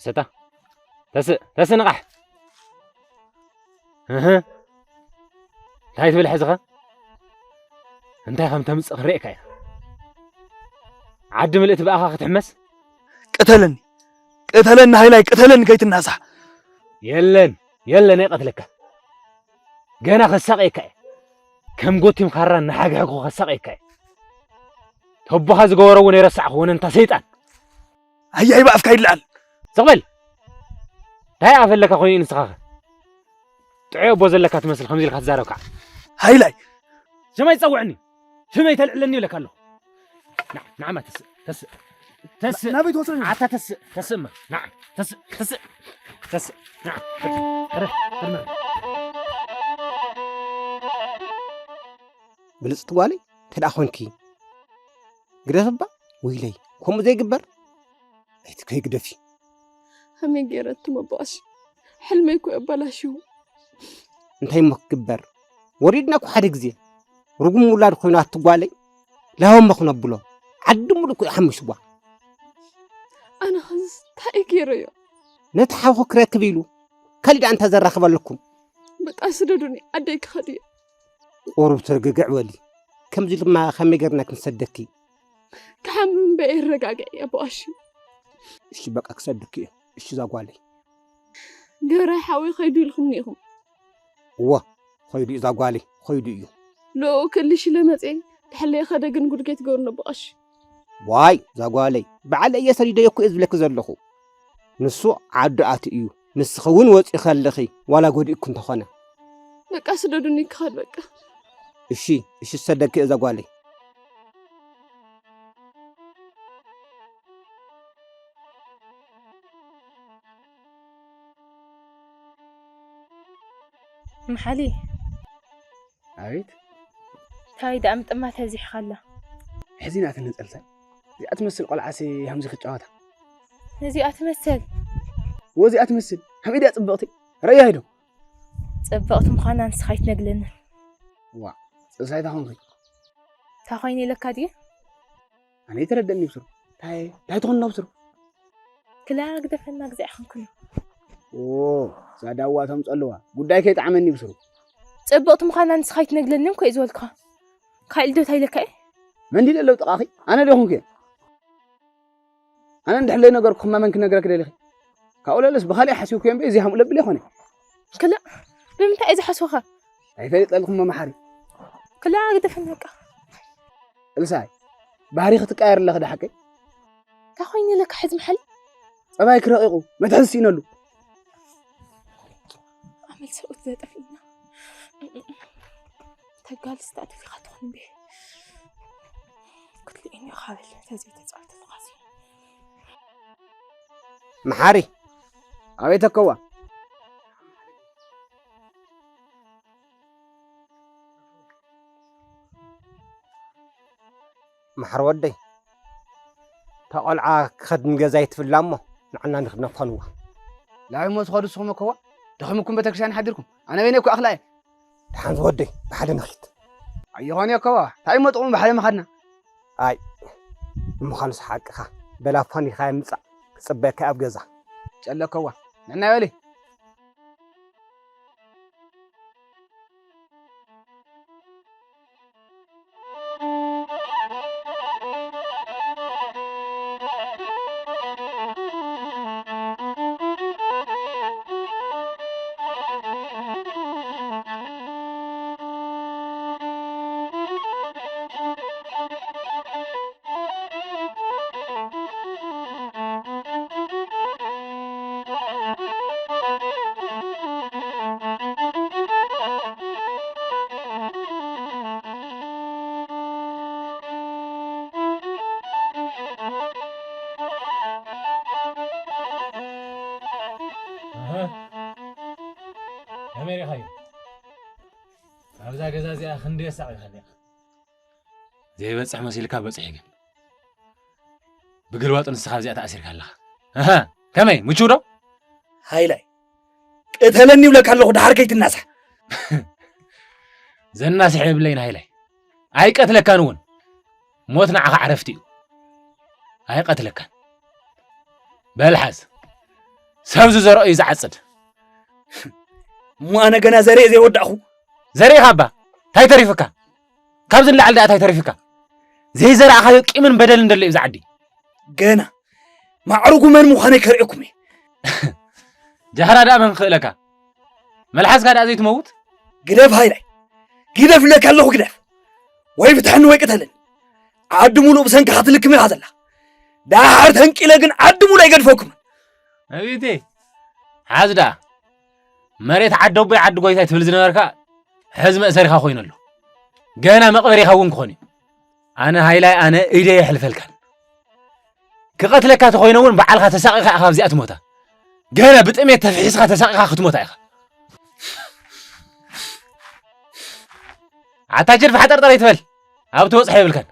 ተታ ተስእ ተስእ ንቓሕ። እህ እንታይ ትብል ሕዝኻ እንታይ ከም ተምጽእ ክርእየካ እየ። ዓዲ ምልእቲ ብኣኻ ክትሕመስ። ቅተለኒ፣ ቅተለኒ ሃይላይ፣ ቅተለኒ ከይትናሳሕ። የለን፣ የለን፣ ኣይቀትለካ። ገና ከሳቐየካ እየ። ከም ጎቲም ካራ እናሓግሐኩ ከሳቐየካ እየ። ተቦኻ ዝገበሮ እውን ኣይረሳዕኹ፣ ወነንታ ሰይጣን። ኣያይ ብኣፍካ ይለዓል። ስቕ በል። እንታይ ኣፍ ኣለካ ኮይኑ እዩ ንስኻ ኸ? ጥዑይ ኣቦ ዘለካ ትመስል ከምዚ ኢልካ ትዛረብ ከዓ። ሃይላይ። ሽመይ ትጸውዕኒ። ሽመይ ተልዕለኒ ይብለካ ኣለኹ። ንዓ፣ ንዓማ ተስእ፣ ተስእ፣ ተስእ። ናበይ ትወስደኒ? ኣታ ተስእ፣ ተስእማ። ንዓ፣ ተስእ፣ ተስእ፣ ተስእ። ንዓ፣ ተስእ። ብልጽቲ ጓለይ፣ እንተ ደኣ ኾንኪ፣ ግደፍባ፣ ወይለይ፣ ከምኡ ዘይግበር። ኣይትከይ ግደፊ። ከመይ ገይረ እትመባእሽ? ሕልመይ እኮ የበላሽው። እንታይ እሞ ክግበር? ወሪድና እኮ ሓደ ግዜ። ርጉም ውላድ ኮይና እትጓለይ፣ ላሆ እሞ ክነብሎ። ዓዲ ሙሉእ እኮ ይሓምሽዋ። ኣነ ኸዝስ እንታይ ገይረዮ? ነቲ ሓውኹ ክረክብ ኢሉ፣ ካሊእ ደኣ እንታይ ዘራኽበለኩም? በቃ ስደዱኒ፣ ዓደይ ክኸድ እየ። ቁሩብ ትርግግዕ በሊ። ከምዚ ድማ ከመይ ጌርና ክንሰደኪ? ክሓምም እምበይ ይረጋግዕ እየ፣ ኣቦ ቀሺ። እሺ በቃ ክሰደኪ እየ። እሺ እዛ ጓለይ። ገብረ ሓወይ ኸይዱ ኢልኩምኒ ኢኹም። እወ፣ ኸይዱ እዩ እዛ ጓለይ፣ ኸይዱ እዩ። ልኡኡ ክልሽ ኢለ መፅየ፣ ድሕለየ ኸደ ግን ጉድ ከይትገብሩኒ ኣቦ ቀሺ። ዋይ እዛ ጓለይ፣ ባዕለ እየ ሰዲደዮ እኮ እየ ዝብለኪ ዘለኹ። ንሱ ዓዱ ኣትዩ እዩ። ንስኺ እውን ወፂኺ ኣለኺ፣ ዋላ ጎዲእኩ እንተኾነ። በቃ ስደዱኒ ክኸድ በቃ። እሺ፣ እሺ፣ ሰደኪ እዛ ጓለይ። መሓሊ። ኣቤት። እንታይ ደኣ ምጥማት በዚሕካ ኣላ? ሕዚና ትንጸልሰል። እዚኣ ትመስል ቆልዓሲ ሃምዚ ክጫወታ። እዚኣ ትመስል? ወዚኣ ትመስል። ሃመይ ድያ ጽብቕቲ? ረኣያ ዶ? ጽብቕቲ ምዃና ንስኻ ኣይትነግለንን። ዋ፣ ጽብሳይ ታኾንኺ? ታኾይነ ኢለካ ድየ? ኣነ ይተረደኒ ብስሩ። ታይ፣ ታይ ትኾን ናብ ስሩ? ክላ ግደፈና ግዜ ኣይኾንኩን። ኦ፣ እዛ ዳዋ ተምጸልዋ። ጉዳይ ከይጠዓመኒ ብስሩ። ጽብቕቲ ምዃና ንስኻ ኣይትነግለንን እኮ እዩ ዝበልኩኻ። ካይል ዶ ታይ ኢለካ እየ? መንዲለ ኣለዉ ጥቓኺ? ኣነ ዶ ኹንኩ እየ? ኣነ እንድሕለይ ነገርኩ ክማ መን ክነግረክ ደሊኺ? ካብኡ ለለስ ብኻልእ ሓሲብኩ እየ እምበይ፣ እዚ ሃምኡ ለብል ኣይኮነ። ክላ፣ ብምንታይ እየ ዝሓስወኻ? ኣይፈሊጠልኩም መምሓሪ። ክላ፣ ግደፈኒ በቃ። እልሳይ፣ ባህሪ ክትቀየር ኣለኺ ዶ ሓቀይ? እንታይ ኮይኑ ኢለካ ሕዚ መሓሊ? ጸባይኪ ረቒቑ፣ መትሓዚ ስኢነሉ። ኣመል ሰብኡት ዘጠፊእና። ተጋልስ ተኣትፊኻ ትኾን እምቢ። ክትልኢኒ ኢኻ በል፣ ተዘይተጻወተ ተኻሲ። መሓሪ። ኣቤት ኣከዋ። መሓሪ ወደይ፣ እታ ቆልዓ ክኸድ ንገዛ ይትፍላ እሞ ንዓና ንኽድና ክኾንዋ። ላበይ እሞ ትኸዱ ንስኹም ኣከዋ? ደኺምኩም ቤተክርስትያን ሓዲርኩም። ኣነ በይነይ እኮ ኣኽላ እየ። ደሓን ዝወደይ፣ ብሓደ ንኺድ። ኣይኾን እየ ኣከዋ። እንታይ እሞ ጥቕሙ ብሓደ ምኻድና? ኣይ፣ ንምዃኑስ ሓቅኻ። በላ ፋኒኻ ምጻእ ክጽበየካ ኣብ ገዛ። ጨለ ኣከዋ። ንዕና በሊ። ኣሃ። ከመይ ርኢኻዮ? ኣብዛ ገዛ እዚኣ ክንደይ ኣሳቒኻኒ ኢኻ። ዘይበጽሕ መሲልካ በጺሑ ግን። ብግልባጡ ንስኻ ኣብዚኣ ተኣሲርካ ኣለኻ። ኣሃ፣ ከመይ? ምቹው ዶ? ሃይላይ፣ ቅተለኒ ይብለካ ኣለኹ፣ ደሓር ከይትናሳሕ። ዘናስሕ የብለይን ሃይላይ። ኣይቀትለካን እውን። ሞት ንዓኻ ዕረፍቲ እዩ። ኣይቀትለካን። በል ሓዝ። ሰብ ዝዘርኦ እዩ ዝዓጽድ። እሞ ኣነ ገና ዘርኤ ዘይወዳእኹ። ዘርኤኻ እባ እንታይ ተሪፍካ? ካብዚ ንላዕሊ ደኣ እንታይ ተሪፍካ? ዘይዘራእኻዮ ቂምን በደልን ደሎ እዩ ኣብዚ ዓዲ። ገና ማዕርጉ መን ምዃነይ ከርእየኩም እየ። ጃህራ ደኣ መን ክኽእለካ? መልሓስካ ደኣ ዘይትመውት? ግደፍ ሃይላይ፣ ግደፍ እብለካ ኣለኹ፣ ግደፍ። ወይ ፍትሐኒ ወይ ቅተለኒ። ዓዲ ሙሉእ ብሰንክኻ ትልክም ኢኻ ዘላ። ደሓር ተንቂለ ግን ዓዲ ሙሉእ ኣይገድፈኩምን። ኣቤቴ፣ ሓዝ ደኣ። መሬት ዓዲ ኣቦይ ዓዲ ጎይታይ ትብል ዝነበርካ፣ ሕዚ መእሰሪኻ ኮይኑ ኣሎ። ገና መቕበሪኻ እውን ክኾን እዩ። ኣነ ሃይላይ፣ ኣነ ኢደይ የሕልፈልካን። ክቐትለካ ተኾይነ እውን በዓልኻ ተሳቒኻ ኢኻ ኣብዚኣ ትሞታ። ገና ብጥሜት ተፍሒስኻ ተሳቒኻ ክትሞታ ኢኻ። ኣታ ጅርፍ ሓጠርጠር ኣይትበል። ኣብ ትበጽሖ የብልካን።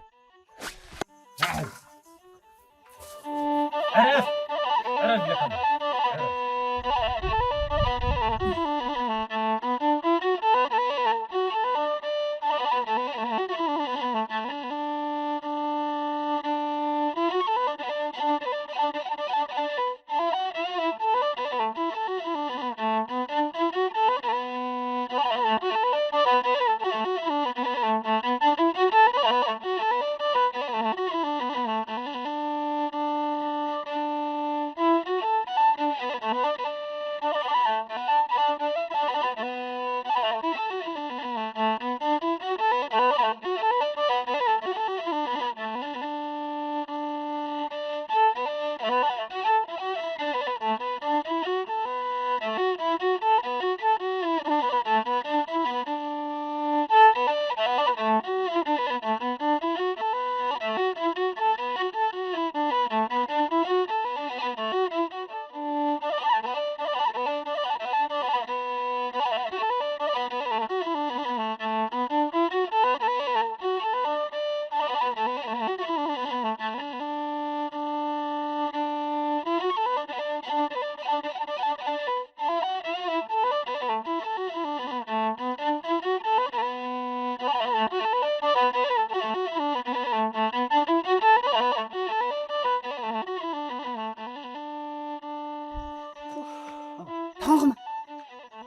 ታንኹማ።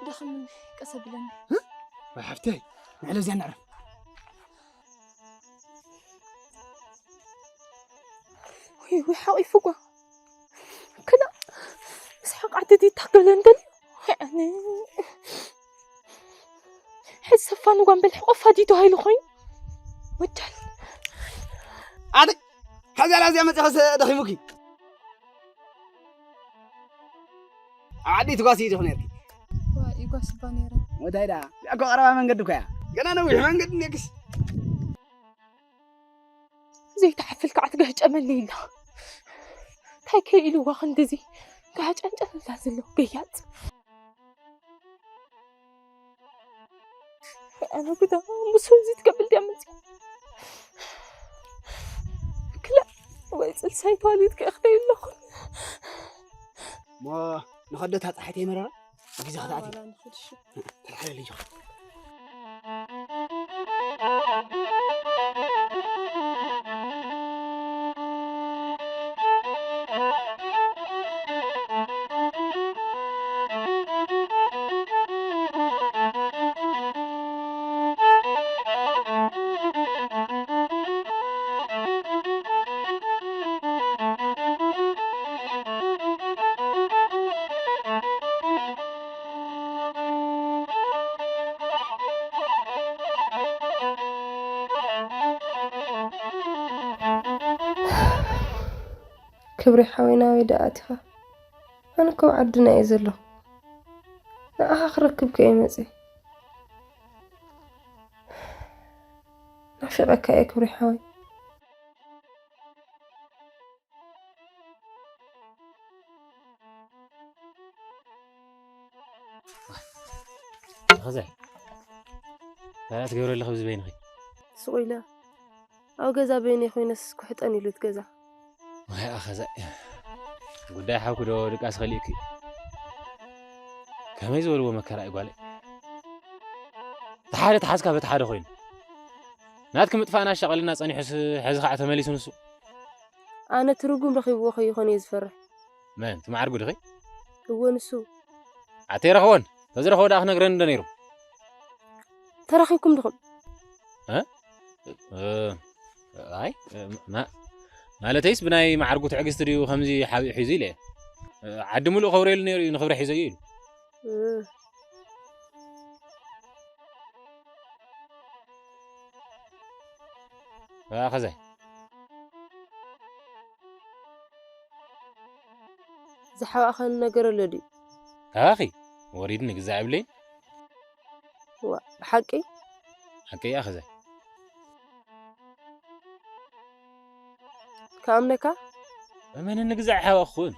ደኽምኒ፣ ቀስ ኣብለኒ። እ? ወይ ሓፍተይ፣ ንዕለ እዚኣ ንዕረፍ። ወይ፣ ወይ፣ ሓቂፉ ጓ። ክላ፣ ምስ ሓቃ ደዲ ታገለ እንደልዩ። ኣነ፣ ሕዚ ሰፋኑ ጓ እምበል ሕቆፋ ድዩ ተባሂሉ ኮይኑ? ወጃል። ኣቲ፣ ሓዚ ኣላ እዚኣ መጺኸስ ደኺሙኪ። ኣብ ዓዲ ትጓሲ ኢኺ ነርኪ። ዋ፣ ይጓሲ እባ ነይረ። ወታይ ደኣ፣ እዚኣ እኮ ቀረባ መንገዲ እኮ እያ። ገና ነዊሕ መንገዲ እኒአክስ። ዘይትሓፍል ከዓ ትገህጨመኒ ኢላ። እንታይ ከ ኢልዋ ክንድዚ? ገሃጨንጨን ኢላ ዘሎ ገያጽ። ኣነ ግዳ ምስ እዚ ትገብር ድያ መፅያ? ክላ ወይ ፅልሳይ ተዋሊድ ክእኽደይ ኣለኹን። እሞ ንኸደታ ፀሓይ ተይመረረ ግዜ ክትኣቲ። ዋላ ንኽድ እሺ። ተልዓለል እንጂ። ክብሪ ሓወይ ናበይ ደኣ ኣቲኻ? ኣነ እኮ ኣብ ዓድና እየ ዘለኹ። ንዓኻ ክረክብ ከ እየ መፅየ። ናፊቐካ እየ ክብሪ ሓወይ። ኸዘ እንታይ ትገብሪ ኣለኺ ኣብዚ በይንኺ? ስቕ ኢለ ኣብ ገዛ በይነይ ኮይነስ ኩሕጠን ኢሉ እቲ ገዛ። ኣይ ኣኸዘ ጉዳይ ሓውኪ ዶ ድቃስ ከሊእኪ? ከመይ ዝበልዎ መከራ እዩ ጓለይ። እቲ ሓደ ተሓዝካ በቲ ሓደ ኮይኑ ናትኪ ምጥፋእና ኣሻቐልና ጸኒሑስ ሕዚ ኸዓ ተመሊሱ ንሱ። ኣነ ትርጉም ረኺብዎ ከይኾን እየ ዝፈርሕ። መን? እቲ መዓርጉ ድኺ? እወ፣ ንሱ። ኣተይ ረኽቦን? ተዝረኽቦ ደኣ ክነግረኒ እንዶ ነይሩ። ተራኺብኩም ድኹም? እ? እ፣ ኣይ፣ ማ-፣ ማለተይስ ብናይ መዓርጉ ትዕግስቲ ድዩ ከምዚ ሓቢኡ ሒዙ ኢለ እየ። ዓዲ ሙሉእ ከውርየሉ ነይሩ እዩ፣ ንኽብረ ሒዘዮ ኢሉ። እ። ኣኸዛይ። ዝሓባእኻኒ ነገር ኣሎ ድዩ? ካባኺ ወሪድኒ ግዛዕ ይብለይን። ዋ፣ ብሓቂ? ሓቂ እያ ኸዛይ። ክኣምነካ? እመነኒ ግዛዕ ይሓባእኹን።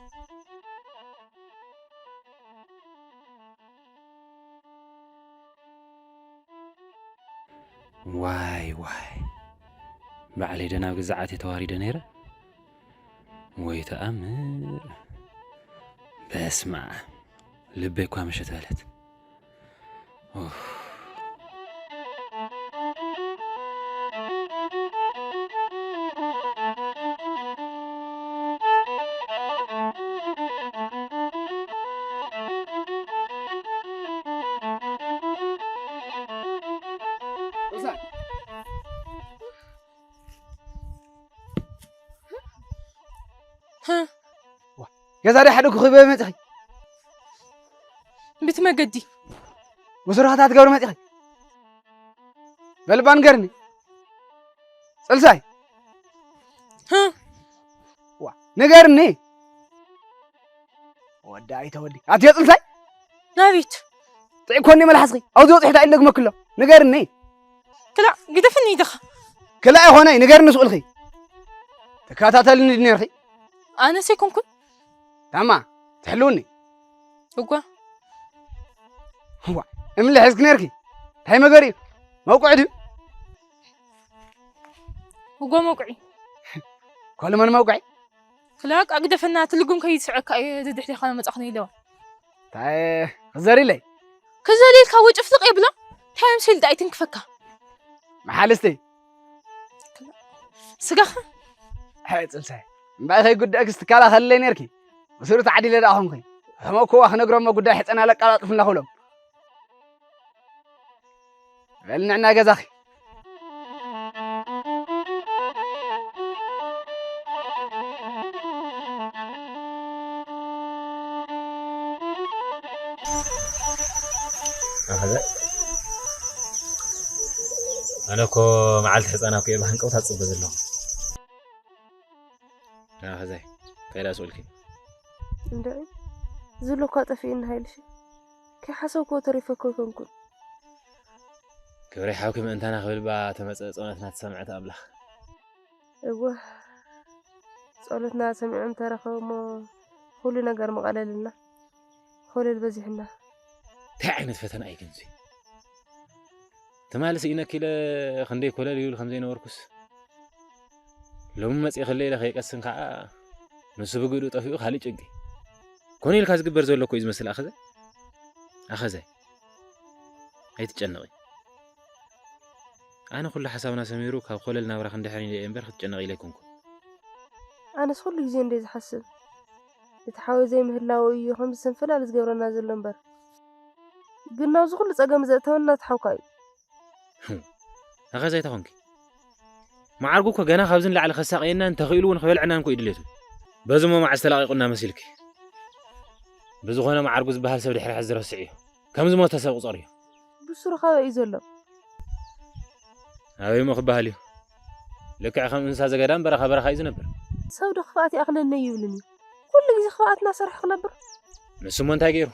ዋይ ዋይ፣ ባዕለይ ደናብ ግዛዓት ተዋሪደ ነይረ። ወይ ተኣምር። በስመ ኣብ፣ ልበይ እኳ ምሽት በለት። ኡፍ። ሮዛ። ሃ? ዋ፣ ገዛ ዶ ሓደ ክኽበ መጽኺ? ብቲ መገዲ። ወሰራታት ገብረ መጽኺ? በልባ ንገርኒ። ጽልሳይ። ሃ? ዋ፣ ንገርኒ። ወዲ ኣይተወዲ። ኣትዮ ጽልሳይ? ናቢት። ጥዒ ኮኒ መልሓስኺ። ኣብዚ ወጽሒ እንታይ ኢለ ግመክሎ? ንገርኒ። ክላእ፣ ግደፍኒ ኢድኻ። ክላእ ይኾነይ፣ ንገርኒ ስኡልኺ። ተከታተልኒ ድ ነርኺ? ኣነስ ኣይኮንኩን። ታማ፣ ትሕልውኒ። እጓ። ዋ፣ እምሊ ሒዝኪ ነርኪ። እንታይ መገሪ እዩ? መውቅዒ ድዩ? እጓ መውቅዒ። ኮለመን መውቅዒ? ክላቅ ኣግደፈና ትልጉም ከይትስዐካ እየ ደድሕሪኻ መጻኹ ኢለዋ። ታይ ክዘሪለይ? ክዘሪልካ ወጭፍልቕ የብላ። ታይ ምሲል ዳኣ ይትንክፈካ? መሓልስቲ። ስጋኻ? ኣይ ጽልሳይ። እምባይ ከይጉዳእክስ ትከላኸልለይ ነርኪ። ብስሩ ተዓዲለ ደኣ ኾንኩ። ሕመኩዋ ክነግሮሞ ጉዳይ ሕጸና ለቃላጥፍና ኩሎም። በል ንዕና ገዛኺ። ኣኸለ ኣነ እኮ መዓልቲ ሕፃና እኮ እየ ብሃንቀውታ ዝፅበ ዘለኹ። ኣኸዛይ ከይዳ ስኡልኪ እንድዒ ዝሎ እኳ ጠፊእኒ ሃይልሽ ከይሓሰብክዎ ተሪፈ እኮ ኣይኮንኩን። ክብሪ ሓውኪ ምእንታና ክብል ባ ተመጸ ጸሎትና ተሰምዐት ኣምላኽ። እወ ጸሎትና ሰሚዖም ተረኸቡ እሞ ኩሉ ነገር ምቐለልና። ኮለል በዚሕና። እንታይ ዓይነት ፈተና እዩ ግን እዚ? ትማሊ ስኢነኪ ኢለ ክንደይ ኮለል ይብል ከም ዘይነበርኩስ ሎሚ መጺእክለ ኢለ ከይቀስን ከዓ ንሱ ብግዱ ጠፊኡ ካልእ ጭንቂ። ኮነ ኢልካ ዝግበር ዘሎ እኮ እዩ ዝመስል ኣኸዘ ኣኸዘ ኣይትጨነቒ። ኣነ ኩሉ ሓሳብና ሰሚሩ ካብ ኮለል ናብራ ክንድሕን ኢለ እየ እምበር ክትጨነቕ ኢለ ኣይኮንኩ። ኣነስ ኩሉ ግዜ እንደ ዝሓስብ እቲ ሓወይ ዘይምህላው እዩ ከም ዝስንፍላል ዝገብረና ዘሎ እምበር ግን ናብዚ ኩሉ ጸገም ዘእተወና እቲ ሓውካ እዩ። ኣኸዛይ ተኾንኪ መዓርጉ እኮ ገና ካብዚ ንላዕሊ ከሳቀየናን ተኽኢሉ እውን ክበልዐናን እኮ እዩ ድሌቱ። በዚ ሞ መዓዝ ተላቂቁና መሲልኪ? ብዝኾነ መዓርጉ ዝበሃል ሰብ ድሕሪ ሕዚ ዝረስዕ እዩ። ከም ዝሞተ ሰብ ቁጸርዮ። ብስሩ ካበይ እዩ ዘሎ? ኣበይ እሞ ክበሃል እዩ? ልክዕ ከም እንስሳ ዘገዳም በረኻ በረኻ እዩ ዝነብር። ሰብ ዶ ክፍኣት ይኣኽለኒ ይብልን እዩ? ኩሉ ግዜ ክፍኣት እናሰርሐ ክነብር? ንሱ እሞ እንታይ ገይሩ?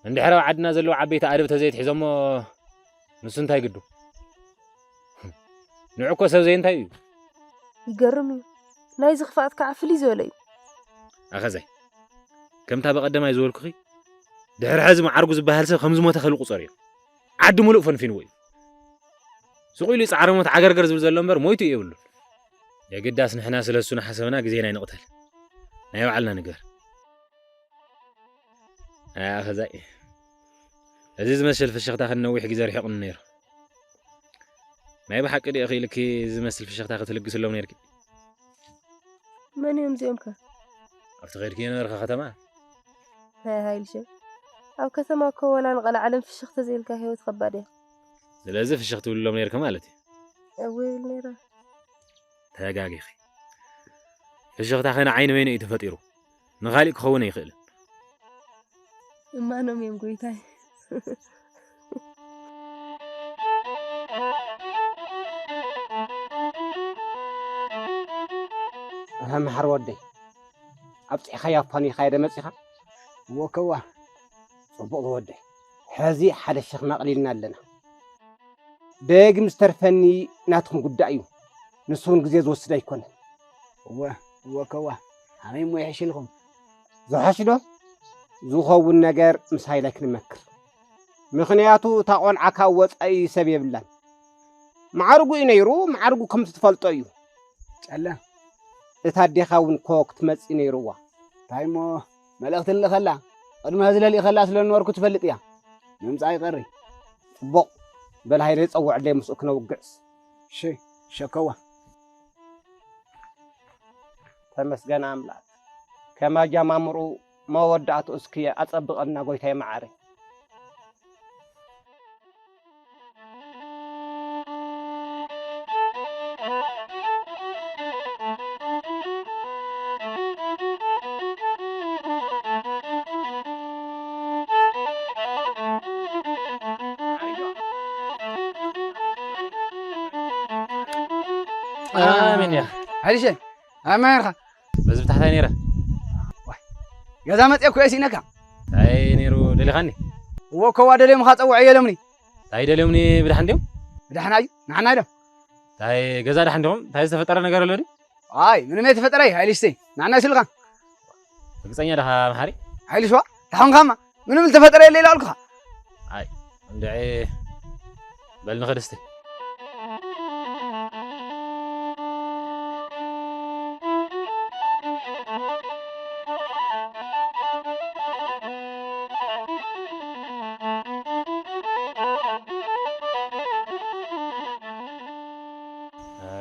እንድሕር ኣብ ዓድና ዘለዉ ዓበይቲ ኣደብ ተዘይትሒዞሞ ንሱ እንታይ ግዱ? ንዑ እኮ ሰብ ዘይ እንታይ እዩ? ይገርም እዩ። ናይዚ ክፍኣት ከዓ ፍልይ ዝበለ እዩ። ኣኸዛይ ከምታ በቐደማይ ዝበልኩኺ ድሕሪ ሕዚ መዓርጉ ዝበሃል ሰብ ከም ዝሞተ ከልቁጸር እዩ። ዓዲ ሙሉእ ፈንፊንዎ እዩ። ስቕ ኢሉ ጻዕሪ ሞት ዓገርገር ዝብል ዘሎ እምበር ሞይቱ እዩ የብሉን። የግዳስ ንሕና ስለ እሱ ንሓሰብና ግዜና ይንቕተል። ናይ ባዕልና ንግበር። ኣኸዛይ እዚ ዝመስል ፍሽኽታ ከን ነዊሕ ግዜ ርሒቑኒ ነይሩ። ናይ ብሓቂ ድዮ ክኢልኪ ዝመስል ፍሽኽታ ክትልግስሎም ነይርኪ? መን እዮም እዚኦም ከ? ኣብቲ ከይድኪ የነበርካ ከተማ ሃይ ሃይልሸ፣ ኣብ ከተማ እኮ ዋላ ንቐልዓለም ፍሽኽ ተዘይልካ ህይወት ከባድ እያ። ስለዚ ፍሽኽ ትብልሎም ነይርኪ ማለት እዩ። እወ ይብል ነይረ። ተጋጊኺ። ፍሽኽታኺ ንዓይኒ በይኑ እዩ ተፈጢሩ። ንኻሊእ ክኸውን ኣይኽእልን። እማኖም እዮም ጎይታይ። ኣሀ፣ መሓር ወደይ፣ ኣብጺሕኻዮ ኣፋኒኻ የደ መጺኻ? እወ ከዋ። ጽቡቕ ዝወደይ፣ ሕዚ ሓደ ሸኽሚ ኣቕሊልና ኣለና። ደጊም ዝተርፈኒ ናትኩም ጉዳይ እዩ። ንሱ እውን ግዜ ዝወስድ ኣይኮነን። እወ፣ እወ ከዋ። ሃመይ እሞ ይሕሽልኩም። ዝሓሽ ዶ? ዝኸውን ነገር ምስ ሃይለ ክንመክር። ምኽንያቱ እታ ቆልዓ ካብ ወጻኢ ሰብ የብላን። ማዕርጉ እዩ ነይሩ፣ ማዕርጉ ከምቲ ትፈልጦ እዩ። ጨለ። እታ ኣዴኻ እውን እኮ ክትመጽእ ነይርዋ። እንታይ እሞ መልእኽቲ ንልእኸላ? ቅድሚ ሕዚ ለሊእኸላ ስለ ዝነበርኩ ትፈልጥ እያ። ምምጻእ ይቐሪ። ጽቡቕ። በል ሃይለ ጸውዕለይ ምስኡ ክነውግዕስ። እሺ፣ ሸከዋ። ተመስገን ኣምላክ። ከም ኣጀማምርኡ መወዳእትኡ እስኪ ኣጸብቐልና ጎይታይ መዓረይ። ኣሜን እያ። ሓይልሸ፣ ኣሜን ኢኻ። በዚ ብታሕታይ ነይረ። ዋይ፣ ገዛ መፅየ እኮ እየ ስኢነካ። እንታይ ነይሩ ደሊኻኒ? እዎ፣ እኮ ዋ ደልዮምኻ ፀውዐ እየ ኢሎምኒ። እንታይ ደልዮምኒ? ብድሓን ድዮም? ብድሓን እዩ፣ ንዓና ኢሎም። እንታይ ገዛ ድሓን ዲኹም? እንታይ ዝተፈጠረ ነገር ኣሎ ድዩ? ኣይ፣ ምንም የተፈጠረ እዩ፣ ሃይልሽተይ። ንዓና ይስልኻ። ርግፀኛ ዲኻ መሓሪ? ሃይልሽዋ፣ ተኾንካማ። ምንም ዝተፈጠረ የለ ኢላ ኣልኩኻ። ኣይ፣ እንድዒ በል ንኸድ እስቲ።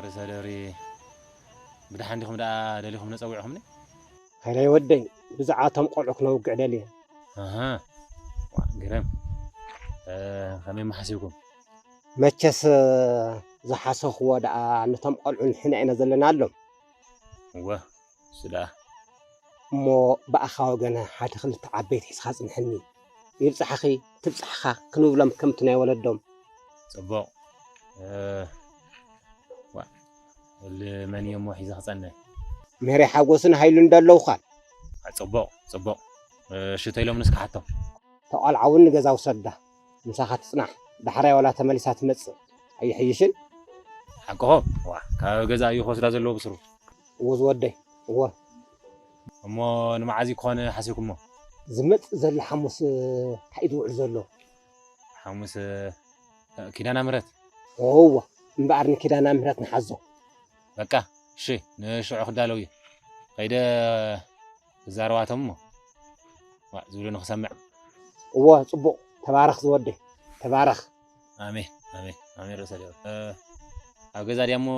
ርእሰ ደብሪ፣ ብድሓን ዲኹም ደኣ ደሊኹም ነጸዊዕኹምኒ? ሃይላይ ወደይ፣ ብዛዕባ እቶም ቆልዑ ክነውግዕ ደልየ። ኣሃ፣ ዋ፣ ግርም። እ፣ ከመይ እሞ ሓሲብኩም? መቸስ፣ ዝሓሰኽዎ ደኣ ነቶም ቆልዑ ንሕና ኢና ዘለና ኣሎም። እወ፣ እሱ ደኣ። እሞ ብኣኻ ወገን ሓደ ክልተ ዓበይቲ ሒዝኻ ጽንሐኒ። ይብጻሕኺ፣ ትብጻሕኻ ክንብሎም ከምቲ ናይ ወለዶም። ጽቡቕ። እ፣ ዋ፣ እል መን እየ እሞ ሒዘ ክጸንሕ? ሜሪ ሓጎስን ሃይሉን ዶ ኣለውኻ? አ፣ ጽቡቕ፣ ጽቡቕ። እ፣ ሽቶ ኢሎምንስ ክሓቶም። ተቆልዓ እውን ንገዛ ውሰዳ። ምሳኻ ትጽናሕ። ዳሕራይ ዋላ ተመሊሳ ትመጽእ። ኣይሕይሽን? ሓቅኹም? ዋ፣ ካብ ገዛ እዩ ክወስዳ ዘለዎ ብስሩ። እዎ ዝወደይ፣ እዎ። እሞ ንመዓዝ እዩ ክኾን ሓሲብኩሞ? ዝመጽእ ዘሎ ሓሙስ፣ እ፣ እንታይ እዩ ዝውዕል ዘሎ? ሓሙስ፣ እ፣ ኪዳና ምሕረት? እዎ፣ እምበኣር ንኪዳና ምሕረት ንሓዞ። በቃ፣ እሺ፣ ንሽዑ ክዳለው እየ። ከይደ ክዛረባቶም እሞ። ዋ፣ ዝብሉ ንኽሰምዕ። እዎ፣ ጽቡቕ። ተባረኽ ዝወደይ፣ ተባረኽ። ኣሜን፣ ኣሜን፣ ኣሜን። ርእሰ ሊሆን። እ፣ ኣብ ገዛ ድያ እሞ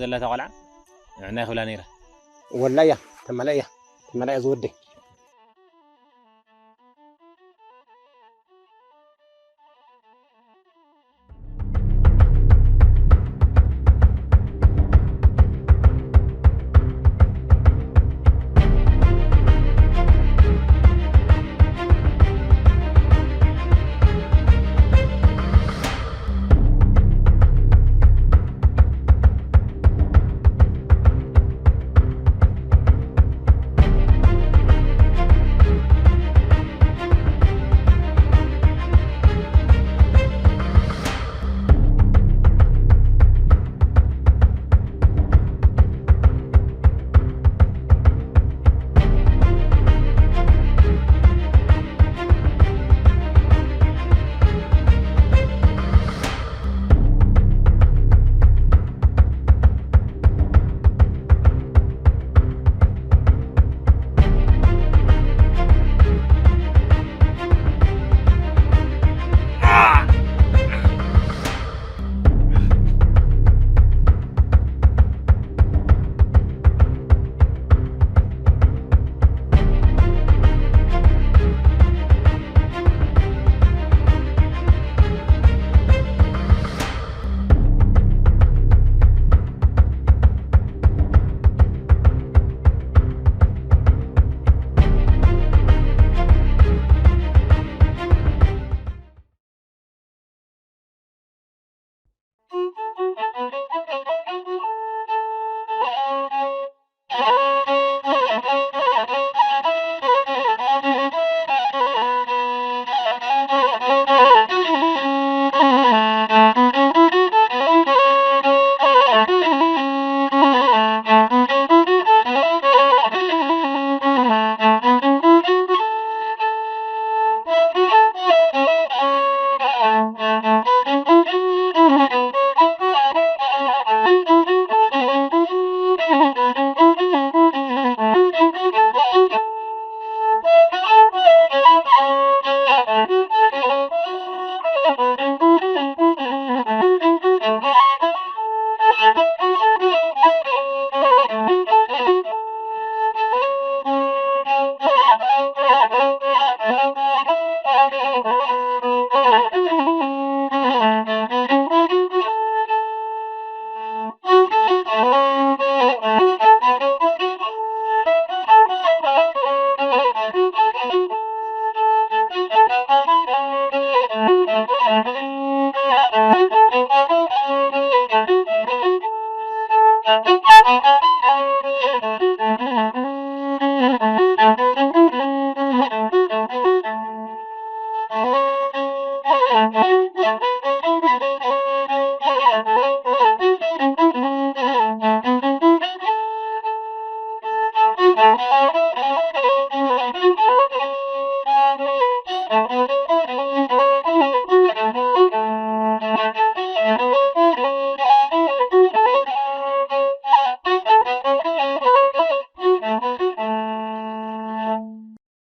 ዘላ እታ ቆልዓ? ንዕና ይኽብላ ነይራ። ወላ እያ፣ ተመላ እያ፣ ተመላ እያ ዝወደይ።